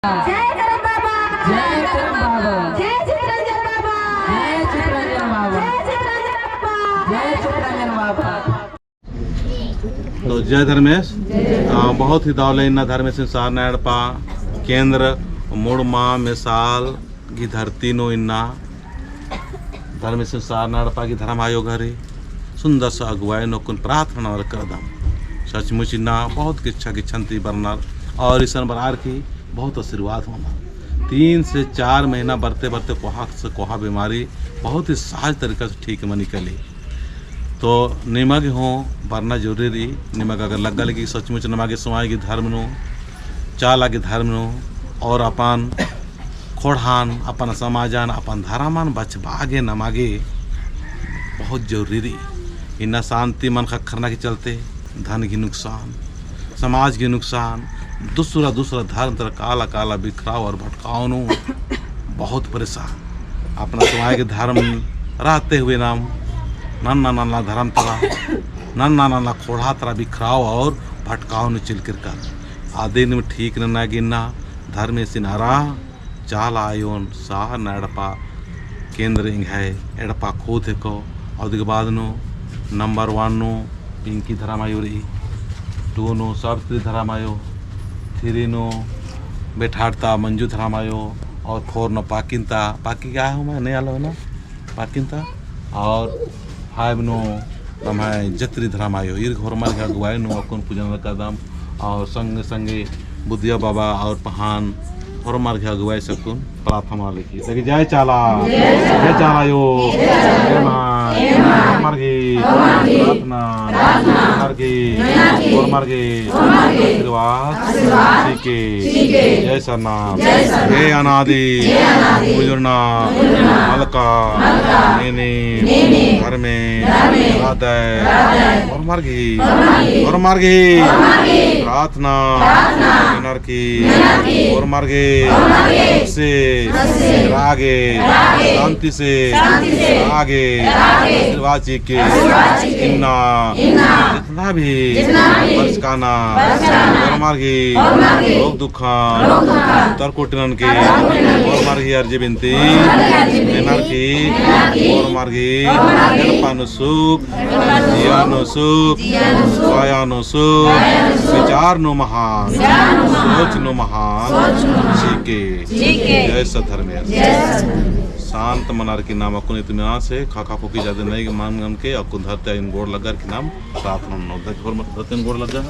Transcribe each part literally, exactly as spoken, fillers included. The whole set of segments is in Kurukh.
जय करम बाबा। जय करम बाबा। जय चितरंजन बाबा। जय चितरंजन बाबा। जय चितरंजन बाबा। जय चितरंजन बाबा। तो जय धर्मेस। अ, बहुत ही दव ले इन्ना धर्मेसिन सारना एड़पा केंद्र मुड़मा मेसाल गही धरती नू इन्ना धर्मेसिन सारना एड़पा गही धर्म आयो गही सुंदर सा अगुवाई नू अक्कुन प्रार्थना नना लगदम। सचमुच इन्ना बहुत गिच्छा गिच्छन ती बरनर और इसन बरअर की बहुत आशीर्वाद होना। तीन से चार महीना बरते बरते कोहा से कोहा बीमारी बहुत ही सहज तरीका से ठीक मनी कली। तो निमा गे हूँ बरना जरूरी रई। निमा गे अगर लग्गा लगी सचमुच नमा गे समाज गही धर्म नू, चाला गही धर्म नू और अपन खोड़हान, अपन समाजन, अपन धर्मन बचबआ गे नमा गे बहुत जरूरी रई। इन्ना शांति मन ख़क्खरना के चलते धन गही नुकसान, समाज गही नुकसान, दूसरा दूसरा धर्म तरा काला काला बिखराव और भटकाव नू बहुत परेशान। अपना समाज गही धर्म रहते हुए नाम नन्ना नन्ना धर्म तरा, नन्ना नन्ना खोड़हा तरा बिखराव और भटकाव नू चिलकिरकर। अदिन ठीक नना गे इन्ना धर्मेसिन अरा चाला आयोन सारना एड़पा केंद्र एंग्है एड़पा खोत हेको। अदिक बाद नू number one नू पिंकी धर्म आयो रई, two नू सावित्री धर्म आयो, three नू बेठाड़ता मंजू धर्म आयो और four नू पाकिन्ता, पाकी का है मैं नहीं आलो है ना, पाकिन्ता और five नू नम्है जत्री धर्म आयो। ईर होरमर गही अगुवाई नू अक्कुन पूजन लगदम और संगे संगे बुधिया बाबा और पहान होरमर गही अगुवाई से अक्कुन प्रार्थना लिखी। देखिए, जय चाला, जय चाला आयो, जय माँ, होरमर गही प्रार्थना, होरमर गही, होरमर गही आशीर्वाद चिके। जय सरना। हे अनादि बुजुर्ना मलका नेने धर्मे राधय होरमर गही, होरमर गही प्रार्थना मेनर की होरमर गही से रागे शांति से आगे आशीर्वाद चिके। इन्ना जितना भी बरचकाना होरमर गही रोग दुख ख़क्खरना के होरमर गही अर्जी बिनती मेनर की होरमर गही एड़पा नू सुख, जिया नू सुख, काया नू सुख, विचार नू महान, सोच नू महान चिके। जय सत धर्मेस। शांत मनर की नाम अक्कुन इत्मीनान से ख़ाख़ा फूकी जादे नहीं मन के अक्कुन धरती आयोन गोड़ लगअर की नाम प्रार्थना ननोत। धरती आयोन गोड़ लग्गा।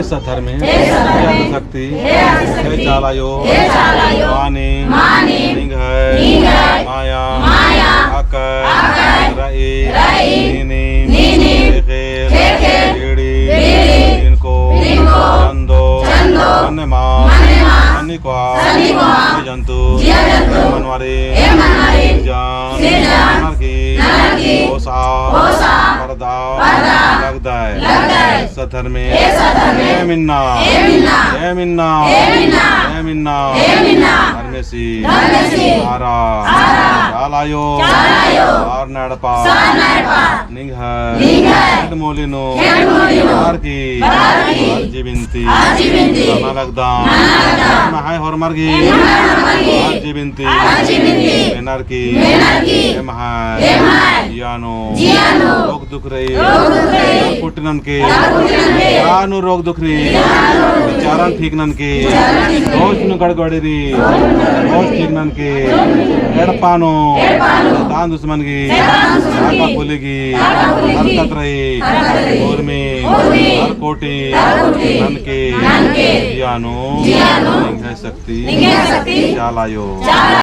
सत धर्मे, हे सत धर्मे, हे आदि शक्ति, हे आदि शक्ति, हे चाला आयो, हे चाला आयो, मानिम, मानिम, निंग्है, निंग्है, माया, माया, अकय, अकय, रई, रई, नीनिम, नीनिम, ख़ेख़ेल, ख़ेख़ेल, बीड़ी, बीड़ी, बिनको, बिनको, चंदो, चंदो, मन्नेमा, मन्नेमा, सन्नी कोहा, सन्नी कोहा, जीव जंतु, जीव जंतु, मनवारी, ए मनवारी, सिरजन, सिरजन, ननर की, ननर की, ओसा, ओसा, परदा, परदा, लगदय, लगदय। सत धर्मे, ए सत धर्मे, एम इन्ना, एम इन्ना, एम इन्ना, एम इन्ना, एम इन्ना, एम इन्ना, धर्मेसी, धर्मेसी, आरा, आरा, चाला आयो, चाला आयो, सरना एड़पा, सरना एड़पा, निंग्है, निंग्है, खेड्ड मोली नू, खेड्ड मोली नू, बरअर की, बरअर की, अर्जी बिनती, अर्जी बिनती, नना लगदम, नना लगदम, एम्है होरमर गही, एम्है होरमर गही, अर्जी बिनती, अर्जी बिनती, मेनर की, मेनर की, एम्है, एम्है, जिया नू, जिया नू, रोग दुख रई, रोग दुख रई, दर कुटी ननके, दर कुटी ननके, जिया नू रोग दुख रई, जिया नू रोग दुख रई, बिचारन ठीक ननके, बिचारन ठीक ननके, सोच नू गड़बड़ी रई, सोच नू गड़बड़ी रई, सोच ठीक ननके, एड़पा नू, एड़पा नू, शैतान दुश्मन गही, शैतान दुश्मन गही, आका खुली गही, आका खुली गही, हरकत रई, हरकत रई, उर्मी, उर्मी, हर कोटी, हर कोटी, ननके, ननके, जिया नू, जिया नू, निंग्है शक्ति, निंग्है शक्ति, चाला आयो, चाला